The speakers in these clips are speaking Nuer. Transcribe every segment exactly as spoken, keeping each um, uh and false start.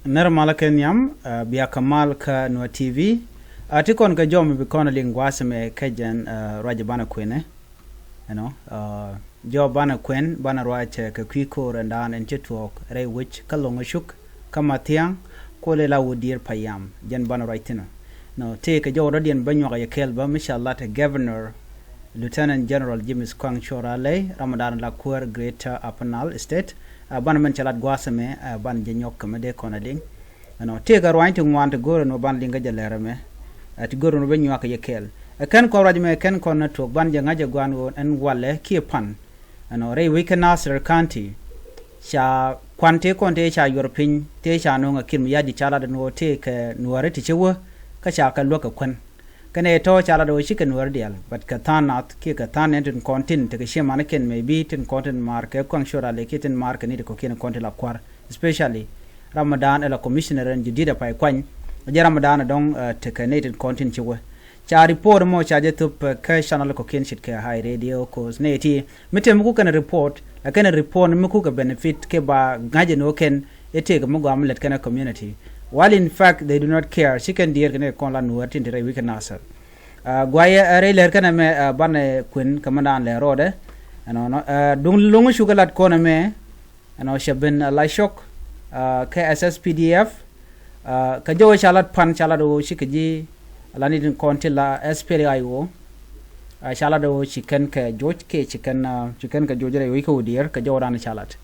Nɛr malä kɛ nhiam, ɛ, bia kɛ mal kä Nuer T V. Ɛ, ti kɔn kɛ jɔw mi bi kɔn liŋ gua̱a̱th ɛmɛ kɛ jɛn, ɛ, ruac banɛ kuënɛ. Ɛnɔ, ɛ, jɔw banɛ kuën, banɛ ruac, ɛ, kɛ kui̱ ko̱r ɛn daan ɛn ci tuɔɔk rɛy wec kä Loŋ Cuk kä Mathiaŋ, kolɛ la Wudiɛr Payam, jɛn banɛ ruac thi̱n. Nɔ, tëëkɛ jɔw rɔ̱diɛn bä nyuak yɛ kɛɛl bä mi ca lat ɛ Governor Lieutenant General James Kuang Chora Lei, ram mi daan la kuäär Greater Upper Nile State, ɛ, banɛ mɛn ca lat gua̱a̱th ɛmɛ, ɛ, banɛ jɛ nyɔk kɛ mi dee kɔn a liŋ. Ɛnɔ, tëëkɛ ruany ti ŋuan ti go̱o̱r ɛn ɣöö banɛ liŋ kä jɛ lɛr ɛmɛ, ɛ, ti go̱o̱r ɛn ɣöö bä nyuak kɛ yɛ kɛɛl. Ɛ kɛn kɔn ruac ɛmɛ, kɛn kɔn nɛ tuɔɔk banɛ jɛ ŋa̱c ɛ gua̱a̱n ɣöö ɛn walɛ kiɛ pan. Ɛnɔ, rɛy wec kä Nasir County, ca kuan tëë kɔn tëë ca yuɔr piny, tëë ca nööŋ ɛ Kiir Mayardit ca lat ɛn ɣöö tëëkɛ Nuääri ti ci wä, kä ca kɛ luäk kɛ kuän. Kɛnɛ tɔ̱ ca lat ɣöö cikɛ Nuäär diaal, but kɛ tha̱a̱ŋ nath kiɛ kɛ tha̱a̱ŋ nɛn tin kɔn tin tekɛ ciɛ manikiɛn, maybe tin kɔn tin maar kɛ Kuaŋ Cuɔl Alɛ kiɛ tin maar kɛ nɛy ti kɔ̱kiɛn kɔn tin la kua̱r, especially ram mi daan ɛ la commissioner ɛn jɛ di̱t ɛ pay kuany, ɛ jɛ ram mi daan ɛ dɔ̱ŋ, ɛ, tekɛ nɛy tin kɔn tin ci wä. Ca report mɔ ca jɛ thop, ɛ, kä channel kɔ̱kiɛn ce̱tkɛ High Radio, cause nɛy ti mi tëë mi kukɛn report, la kɛn report mi kukɛ benefit kɛ ba ŋa̱c ɛn ɣöö kɛn i̱ tëëkɛ mi gɔaa mi lät kɛn ɛ community. While in fact they do not care, ci kɛn diɛɛr kɛn kɛ kɔn la Nuäär tin te rɛy wec kä Nasir. Ɛ, guayɛ, ɛ, rɛy lɛr kɛn ɛmɛ, ɛ, banɛ kuën kɛ mi daan lɛr rɔɔdɛ. Ɛnɔnɔ, ɛ, duŋ Loŋ Cuk ɛ lat kɔn ɛmɛ, ɛnɔ cɛ ben, ɛ, la cɔk, ɛ, kɛ S S P D F, ɛ, kɛ jɔw ca lat pan ca lat ɣöö cikɛ ji̱ la nɛy tin kɔn ti la S P L A I O, ɛ, ca lat ɣöö ci kɛn kɛ joc kɛ ci kɛn, ɛ, ci kɛn kɛ joc rɛy wec kä Wudiɛr kɛ jɔwdan ca lat.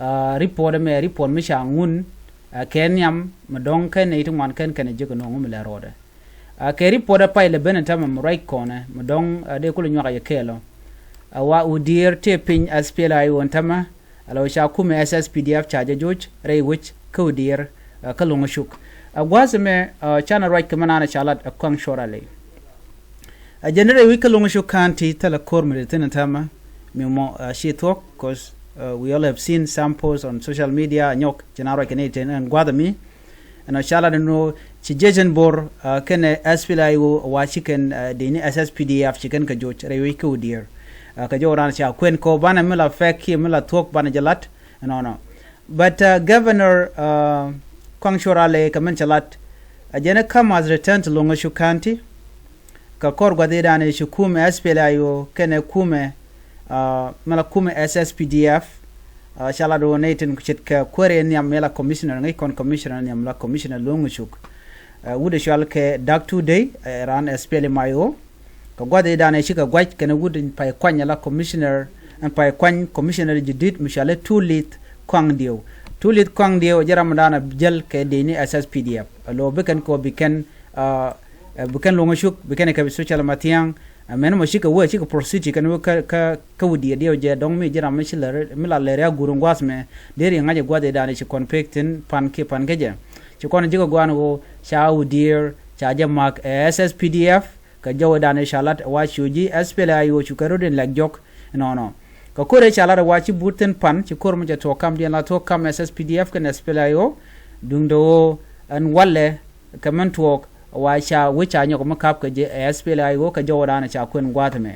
Ɛ, report ɛmɛ, report mi ca ŋun, ɛ, kɛ nhiam mi dɔ̱ŋ kɛn nɛy ti ŋuan kɛn kɛn ɛ jiäk ɛnɔ ŋu mi lɛ rɔɔdɛ. Ɛ, kɛ report ɛ pay lɛ ben ɛn tämɛ mi ruac kɔnɛ mi dɔ̱ŋ, ɛ, dee kulɛ nyuak ɛ yɛ kɛɛl ɔ. Ɛ, wa Wudiɛr tëë piny S P L A I O ɛn tämɛ, ɛ, la wä ca kumɛ S S P D F ca jɛ joc rɛy wec kä Wudiɛr, ɛ, kä Loŋ Cuk. Ɛ, gua̱a̱th ɛmɛ, ɛ, canɛ ruac kɛ mi naan ɛ ca lat ɛ Kuaŋ Cuɔl Alɛ. Ɛ, jɛn rɛy wec kä Loŋ Cuk County thilɛ ko̱r mi te thi̱n ɛn tämɛ mi mɔ, ɛ, ci thuɔ̱k, cause, ɛ, we all have seen some posts on social media, nyɔk ci naan ruac kɛ ni te ɛn gua̱a̱th ɛmi. Ɛnɔ ca lat ɛn ɣöö ci Jason Bor, ɛ, kɛnɛ S P L A I O wa ci kɛn, ɛ, dee ni S S P D F ci kɛn kɛ joc rɛy wec kä Wudiɛr. Ɛ, kɛ jɔwdan ca kuën kɔ banɛ mi la fɛk kiɛ mi la thuɔ̱k banɛ jɛ lat ɛnɔnɔ. But, ɛ, Governor, ɛ, Kuaŋ Cuɔl Alɛ kɛ min ca lat, ɛ, jɛn ɛ come as return to Loŋ Cuk County. Kɛ kɔr gua̱thidan ɛ ci kumɛ S P L A I O kɛnɛ kumɛ, ɛ, mi la kumɛ S S P D F, ɛ, ca lat ɣöö nɛy tin ce̱tkɛ kuäär ɛ nhiam mi la commissioner, ŋäc kɔn commissioner nhiam la commissioner Loŋ Cuk. Ɛ, wut ɛ cɔal kɛ Dak Tudey, ɛ, raan S P L M I O. Kɛ gua̱thidan ɛ cikɛ gua̱c kɛnɛ wut in pay kuany ɛ la commissioner, in pay kuany commissioner jadid mi cɔal ɛ Tulith Kuaŋ Diɛw. Tulith Kuaŋ Diɛw ɛ jɛ ram dan ɛ jäl kɛ dee ni S S P D F. Ɛ lo̱ bi kɛn kɛ wä bi kɛn, ɛ, ɛ, bi kɛn Loŋ Cuk, bi kɛn kɛ bi social Mathiaŋ. Ɛ mɛn mɔ cikɛ wä, cikɛ proceed ci kɛn wä kä, kä, kä Wudiɛr diɛw jɛ dɔ̱ŋ mi ji̱ ram mi ci lɛ, mi la lɛ riak guur in gua̱a̱th mɛ. Dee ri ŋa̱c ɛ gua̱thidan ɛ ci kɔn pek thi̱n pan kiɛ pan kä jɛ. Ci kɔn ji̱ kɛ gua̱a̱n ɣöö ca Wudiɛr, ca jɛ mak, ɛ, S S P D F, kɛ jɔwdan ɛ ca lat ɛ wa cu ji̱ S P L A I O cu kɛ rot in lɛk jɔk. Nɔnɔ. Kɛ ko̱r ɛ ca lat ɛ wa ci but thi̱n pan, ci ko̱r mi cɛ tuɔɔk kamdiɛn la tuɔɔk kam S S P D F kɛnɛ S P L A I O. Duundɛ ɣöö ɛn walɛ kɛ min tuɔɔk wa ca wec ca nyɔk mi kap kɛ jɛ ɛ S P L A I O kɛ jɔwdan ɛ ca kuën gua̱a̱th ɛmɛ.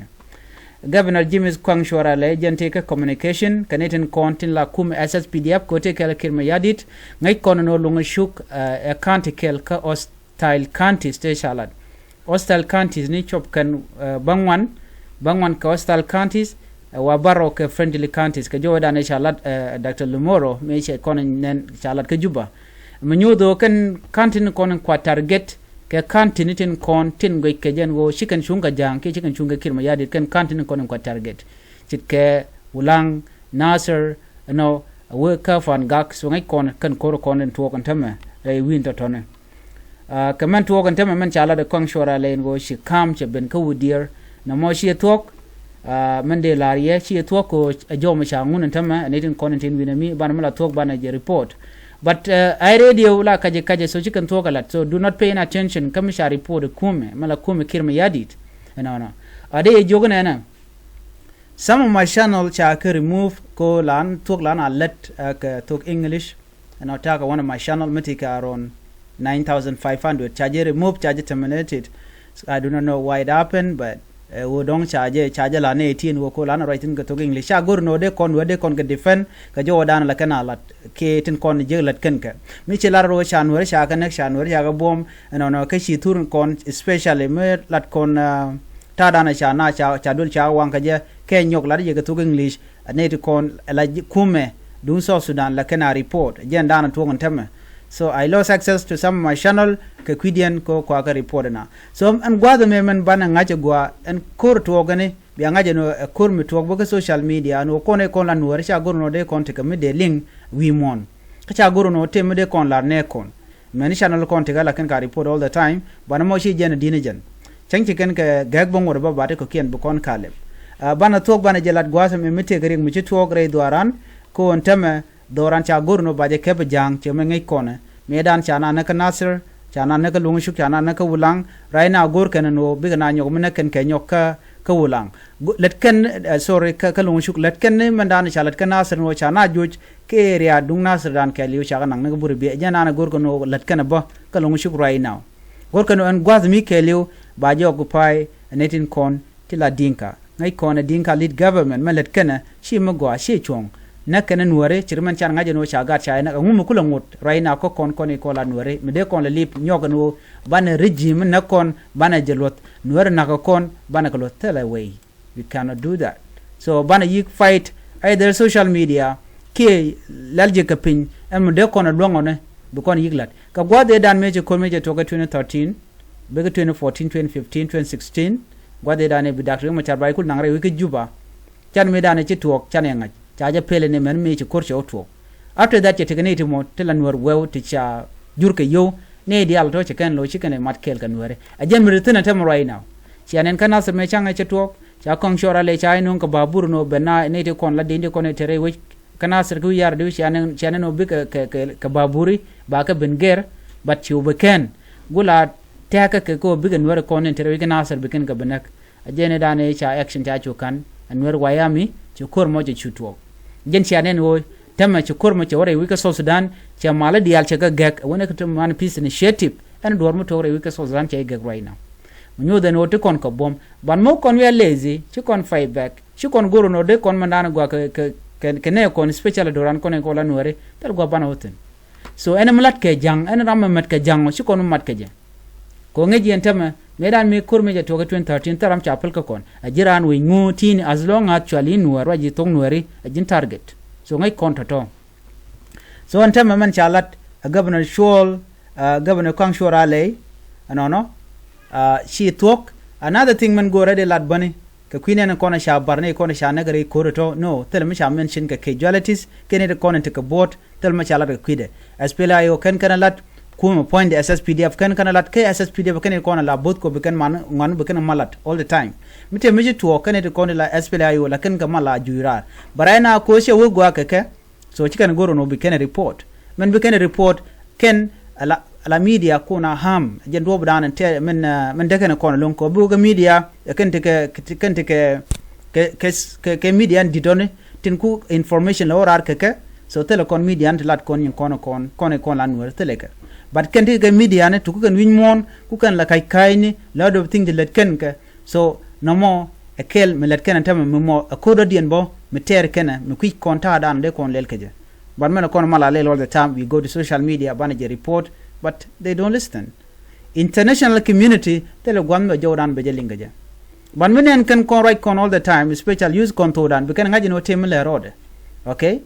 Governor James Kuaŋ Cuɔl Alɛ jɛn tëë kä communication kɛ ni tin kɔn tin la kum S S P D F kɛ tëë kɛl Kiir Mayardit, ŋäc kɔn ni nɔ Loŋ Cuk, ɛ, ɛ county kɛl kä hostile counties tëë ca lat. Hostile counties ni cop kɛn, ɛ, bäŋuan, bɛ ŋuan kɛ hostile counties, ɛ, wa bärɔw kɛ friendly counties, kɛ jɔwdan ɛ ca lat, ɛ, Doctor Lumoro, mi cɛ kɔn nɛn ca lat kä Juba. Mi nyuuth ɣöö kɛn county ni kɔn in kua target, kɛ county ni tin kɔn tin guic kɛ jɛn ɣöö ci kɛn cuŋ kɛ Ja̱a̱ŋ, kiɛ ci kɛn cuŋ kɛ Kiir Mayardit, kɛn county ni kɔn in kua target. Ce̱tkɛ Ulaŋ, Nasir, ɛnɔ, ɛ wee kä Fangak, so ŋäc kɔn, kɛn ko̱r kɔn in tuɔɔk in tämɛ, rɛy wi̱i̱n tɔ̱tɔ̱ni. Ɛ, kɛ mɛn tuɔɔk ɛn tämɛ mɛn ca lat ɛ Kuaŋ Cuɔl Alɛ in ɣöö ci ka̱m cɛ ben kä Wudiɛr. Nɔmɔ ciɛ thuɔ̱k, ɛ, mɛn dee la̱r yɛ ciɛ thuɔ̱k kɛ ɣöö ɛ jɔw mi ca ŋun ɛn tämɛ, ɛ ni tin kɔn in tin wi̱nɛ mi, banɛ mi la thuɔ̱k banɛ jɛ report. But, ɛ, High Radio la kacɛ kacɛ, so ci kɛn thuɔ̱k ɛ lat. So do not pay any attention kä mi ca report ɛ kumɛ, mi la kumɛ Kiir Mayardit. Ɛnɔnɔ. A dee yɛ jiök ɛnɛnɛ. Some of my channel ca kɛ remove ko lan thuɔ̱k lan a lät, ɛ, kɛ thuɔ̱k English. Ɛnɔ ta̱a̱ kɛ one of my channel mi ti kɛ around nine thousand five hundred. Ca jɛ remove, ca jɛ terminated. I do not know why it happened, but Ɛ, ɣöö dɔ̱ŋ ca jɛ, ca jɛ la nɛy tin ɣöö ko̱ la ni ruac thi̱n kɛ thok English. Ca go̱r ni ɣöö dee kɔn, ɣöö dee kɔn kɛ defend kɛ jɔwdan la kɛn a lat kɛ tin kɔn jiäk lät kɛn kɛ. Mi ci lar ɣöö ca Nuääri ca kɛ näk, ca Nuääri ca kɛ buɔ̱m, ɛnɔnɔ kä ci thur kɔn, especially mi lat kɔn, ah, ta̱a̱dan ca na ca, ca duel ca waŋ kɛ jɛ kɛ nyɔk lat jɛ kɛ thok English. Ɛ nɛy ti kɔn ɛ la ji̱ kumɛ duŋ South Sudan la kɛn a report. Jɛn da̱a̱n a tuɔk ɛn tämɛ. So I lost access to some of my channel kɛ kui̱diɛn kɛ kua kɛ report ɛna. So ɛn gua̱a̱th ɛmɛ mɛn banɛ ŋa̱c ɛ gua̱a̱ ɛn ko̱r tuɔɔk ɛni bia ŋa̱c ɛn ɛ ko̱r mi tuɔɔk bä kä social media ɛn ɣöö kɔn ɛ kɔn la Nuääri ca go̱r ɛn ɣöö dee kɔn tekɛ mi dee liŋ wi̱i̱ muɔ̱ɔ̱n. Kä ca go̱r ɛn ɣöö tëë mi dee kɔn lar nɛɛ kɔn. Mɛn channel kɔn tekɛ la kɛn ka report all the time. Banɛ mɔ ci jɛn ɛ di̱n ɛ jɛn. Cäŋ ci kɛn kɛ gɛ̈k bä ŋuɔ̱t bä ba ti kɔ̱kiɛn bi kɔn ka lɛp. Ah, banɛ thuɔ̱k banɛ jɛ lat gua̱a̱th ɛmɛ mi tëëkɛ riɛk mi ci tuɔɔk rɛy dhuaaran. Kɛ ɣöö ɛn tämɛ Dhɔran ca go̱r ni ɣöö ba jɛ kɛp ja̱a̱ŋ cɛ mɛ ŋäc kɔnɛ. Mëëdan ca na näk kä Nasir, ca na näk kä Luŋ Cuk, ca na näk kä Wulaŋ. Right now go̱r kɛn ni ɣöö bikɛ na nyɔk mi näk kɛn kɛ nyɔk kä, kä Wulaŋ. Go-, lät kɛn, eh, sorry, kä, kä Luŋ Cuk. Lät kɛn ni mɛndan ca lät kä Nasir ni ɣöö ca na joc kɛ area duŋ Nasir dan kɛɛliw ca kɛ naŋ ni kä Buri Biɛ. Jɛn an go̱r kɛn ni ɣöö lät kɛn bä kä Luŋ Cuk right now. Go̱r kɛn ni ɣöö ɛn gua̱th mi kɛɛliw ba jɛ occupy ni tin kɔn ti la Dinka. Ŋäc kɔn ɛ Dinka lead government mɛ lät kɛnɛ ci mi gɔaa ci cuɔ̱ŋ. Nɛ kɛnɛ Nuääri ci ri mɛn can ŋa̱c ɛn ɣöö ca gat ca ɛ nɛ kɛ ŋu mi kulɛ ŋot right now kä kɔn kɔn i̱ kɔn la Nuääri mi dee kɔn lɛ lip nyɔk ɛn ɣöö banɛ regime mi nɛ kɔn banɛ jɛ luɔth Nuääri na̱k kɛ kɔn banɛ kɛ luɔth thilɛ wei. We cannot do that. So banɛ yik fight either social media kiɛ lɛl jɛ kɛ piny ɛn mi dee kɔn ɛ luäŋ ɔnɛ bi kɔn yik la̱t. Kɛ gua̱a̱th ëëdan mëë ci ko̱r mëë cɛ tuɔk kä twenty thirteen, bikɛ twenty fourteen, twenty fifteen, twenty sixteen, gua̱a̱th ëëdan ëë bi Doctor Riek Machar ba i̱ kul naŋ rɛy wi̱c kä Juba. Can mëëdan ëë ci tuɔɔk can ɛ ŋa̱c ca jɛ pel ni mɛn mëë ci ko̱r cɛ wä tuɔɔk. After that cɛ tekɛ ni ti mɔ ti la Nuäär wɛw ti ca jur kɛ yio̱w ni diaal tɔ̱ cɛ kɛn lo̱c ci kɛn ɛ mat kɛɛl kɛ Nuääri. Ɛ jɛn mi ri thi̱n ɛ tɛm right now. Cia nɛn kä Nasir mëë ca ŋa̱c cɛ tuɔɔk ca kɔŋ cuɔr alɛ ca i̱ nuŋ kɛ babur ni wä ben na ni ti kɔn la di̱n ti kɔn ɛ te rɛy wi̱c kä Nasir kä wi̱i̱ yar diw cia nɛn, cia nɛn ɔ bikɛ kɛ, kɛ, kɛ baburi ba kɛ ben gɛr. But ci wä bɛ kɛn gula tɛ̈kä kɛ kɛ ɔ bikɛ Nuääri kɔn in te rɛy wi̱c kä Nasir bikɛn kɛ bɛ näk. A jɛn i̱ dan i̱ ca action ca cu ka̱n a Nuääri wayami ci ko̱r mɔ cɛ cu tuɔɔk. Jɛn cia nɛn ɣöö tämɛ ci ko̱r mɔ cɛ wä rɛy wi̱c kä South Sudan cɛ mal i̱ diaal cɛ kɛ gɛk ɛ wänɛ kɛ te man peace initiative. Ɛn duɔ̱ɔ̱r mi tuɔɔk rɛy wi̱c kä South Sudan cɛ i̱ gɛk right now. Mi nyuuth ɛn ɣöö ti kɔn kɛ buɔ̱m but mɔ kɔn wi̱i̱ a lazy ci kɔn fight back. Ci kɔn go̱r ɛn ɣöö dee kɔn mɛn da̱a̱n gua̱a̱k kɛ, kɛ, kɛ, kɛ nɛy kɔn especially do̱ran kɔn in kɔn la Nuääri thil gua̱a̱k banɛ wä thi̱n. So ɛn mi la̱t kɛ ja̱ŋ ɛn ram mi mät kɛ ja̱ŋ ɔ ci kɔn mi mat kɛ jɛ. Kɛ ɣöö ŋäc yɛn tämɛ mëëdan mi ko̱r mi jɛ tuɔɔk kä twenty thirteen thil ram ca päl kä kɔn a ji̱n raan wec ŋu ti̱i̱ni as long as cuali Nuäär ruac ji̱ thok Nuääri a ji̱n target. So ŋäc kɔn tɔ̱tɔ̱. So ɛn tämɛ mɛn ca lat a Governor Cuɔl, a Governor Kɔaŋ Cuɔl Raley ɛnɔnɔ, a ci thuɔ̱k. Another thing mɛn go̱o̱rɛ di lat bäni kɛ kui̱ nɛn kɔn ca bar ni kɔn ca näk rɛy ko̱r tɔ̱ no thil mi ca mention kɛ casualties kɛn ti kɔn ti kɛ buɔ̱t thil mi ca lat kɛ kui̱dɛ. S P L A I O kɛn kɛn lat kumɛ puɔ̱ny di S S P D F kɛn kɛn lat kɛ S S P D F kɛn ti kɔn la both ko bi kɛn man ŋuan bi kɛn ma lat all the time. Mi te mi ci tuɔɔk kɛn ti kɔn la S P L A I O la kɛn kɛ ma la juirar. But right now ko cɛ wä gua kɛ kɛ. So ci kɛn go̱r ɣän ɣöö bi kɛn report. Mɛn bi kɛn report kɛn ala, ala media kun a ham jɛn duɔ̱ɔ̱p dan tɛ mɛn, mɛn dee kɛn kɔn lo̱ŋ kɔ bi wä kɛ media kɛn ti kɛ, kɛn ti kɛ, kɛ, kɛ, kɛ, kɛ media in di̱t ɔni tin ku information la wä raar kɛ kɛ. So thilɛ kɔn media in ti lat kɔn nyin kɔn kɔn kɔn kɔn la Nuäär thilɛ kɛ. But kɛn ti kɛ media ni ti ku kɛn wi̱ny muɔ̱ɔ̱n ku kɛn la ka̱c ka̱a̱cni la dop thing ti lät kɛn kɛ. So nɔmɔ ɛ kɛl mi lät kɛnɛ tämɛ mi mɔ ɛ ko̱r dɔ̱diɛn bä mi tɛɛr kɛnɛ mi kui̱c kɔn ta̱a̱dan dee kɔn lɛl kɛ jɛ. But mɛn kɔn mal a lɛl all the time we go to social media banɛ jɛ report. But they don't listen. International community thilɛ gua̱n mi ɔ jɔwdan bɛ jɛ liŋ kɛ jɛ. But mi nɛn kɛn kɔn ruac kɔn all the time special use kɔn thokdan bi kɛn ŋa̱c in wä tëë mi lɛ rɔɔdɛ. Okay.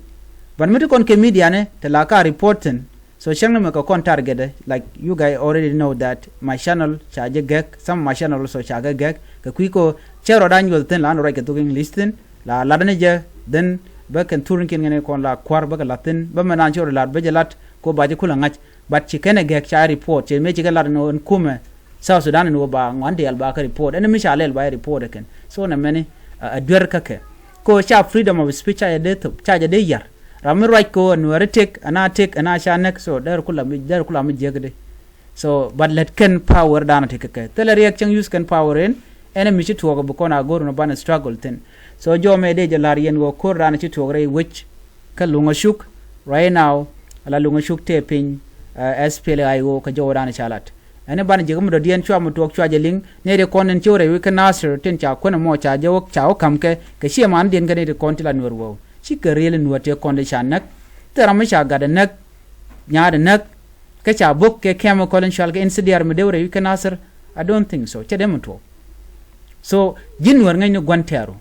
But mi ti kɔn kɛ media ni te la ka report thin. So cäŋ ni mɛ kɛ kɔn target, like you guys already know that my channel ca jɛ gɛk, some of my channel also ca jɛ gɛk. Kɛ kui̱ ko cɛ rɔ da nyuɔth thin la ni ruac kɛ thok English thin la lat ni jɛ, then bä kɛn thur ni kiɛn kɛn kɔn la kua̱r bä kɛ lat thin bä mɛ nan cɛ rɔ lat bä jɛ lat ko ba jɛ kulɛ ŋa̱c. But ci kɛn ɛ gɛk ca report cɛ mɛ ci kɛ lat ni ɛn kumɛ South Sudan ni wä ba ŋuan diaal ba kä report ɛn mi ca lɛl ba report ɛ kɛn. So nɛ mɛni a duer kä kɛ ko ca freedom of speech ca jɛ dee thop ca jɛ dee yar. Ram mi ruac ko ɛn wɛri tek ɛn a tek ɛn a ca nɛk so der kula mi der kula mi jiäk di. So but lɛt kɛn power dan a tek kɛ thilɛ riɛk cäŋ use kɛn power in. Ɛn mi ci tuɔɔk bi kɔn a go̱r ni ban struggle thin. So jɔmɛ dee jɛ lar yɛn wä ko̱r dan ci tuɔɔk rɛy wec kä Luŋa Cuk. Right now ala Luŋa Cuk tëë piny. S P L A I O kä jɔwdan ca lat. Ɛn i̱ banɛ ji̱ kä mi dɔ̱diɛn cua mi tuɔɔk cua jɛ liŋ nɛy ti kɔn tin ci wä rɛy wi̱c kä Nasir tin ca kuän ɛmɔ ca jɛ wä ca wä ka̱m kɛ kɛ ciɛ man diɛn kä nɛy ti kɔn ti la Nuɛr wä. Cikɛ riɛl i̱ Nuɛr tëë kɔn ti ca näk. Thil ram mi ca gat ɛ näk, nyaat ɛ näk, kä ca bok kɛ chemical in cual kɛ incendiary mi dee wä rɛy wi̱c kä Nasir. I don't think so. Cɛ dee mi tuɔɔk. So ji̱n Nuɛr ŋäcni gua̱n tɛɛru.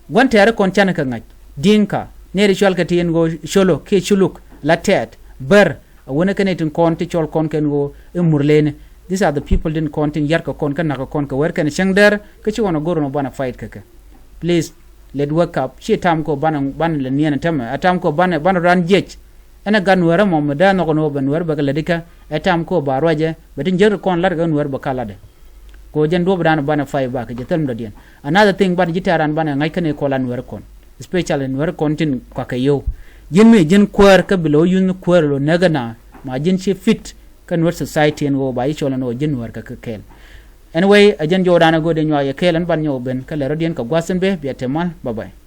Gua̱n tɛɛri kɔn canɛ kɛ ŋa̱c. Di̱ŋka, nɛy ti cual kɛ ti in ɣöö Colo kiɛ Culuk, la Tɛɛt, Bär, a wänä kɛn i̱ tin kɔn ti cɔl kɔn kɛn ɣöö i̱ Murleni. These are the people tin kɔn tin yar kɛ kɔn kä nak kɛ kɔn kɛ wɛr kɛn cäŋ dɛr kä ci ɣɔn a go̱r ɣɔn banɛ fight kɛ kɛ. Please, let wake up. Ci tam kɔ banɛ banɛ lɛ niɛn tämɛ. A tam kɔ banɛ banɛ ran jiɛc. Ɛn a gat Nuɛr ɛmɔ mi dee nhɔk ɛn ɣöö bɛ Nuɛr bɛ kɛ lät ikä. Ɛ tam kɔ ba ruacɛ bɛ tin jiäk ti kɔn lat kɛ Nuɛr bɛ ka latdɛ. Kɛ ɣöö jɛn duɔ̱p dan banɛ fight back kɛ jɛ thil mi dɔ̱diɛn. Another thing banɛ ji̱ tɛ̈ran banɛ ŋa̱c kɛn i̱ kɔn la Nuɛr kɔn. Especially Nuɛr kɔn tin kɔakɛ yio̱w. Ji̱n mi ji̱n kuäär kä bi lo̱ yunh kuäär lo̱ näk ɛna ma ji̱n ci fit kä Nuɛr society ɛn ɣöö ba ji̱ cɔl ɛn ɣöö ji̱n Nuɛr kɛ kɛ kɛɛl. Anyway, ɛ jɛn jɔwdan ɛ go̱o̱dɛ nyuak yɛ kɛɛl ɛn ban nyɔk ben kä lɛ rɔ̱diɛn kɛ gua̱th in bɛ bia te mal. Bye bye.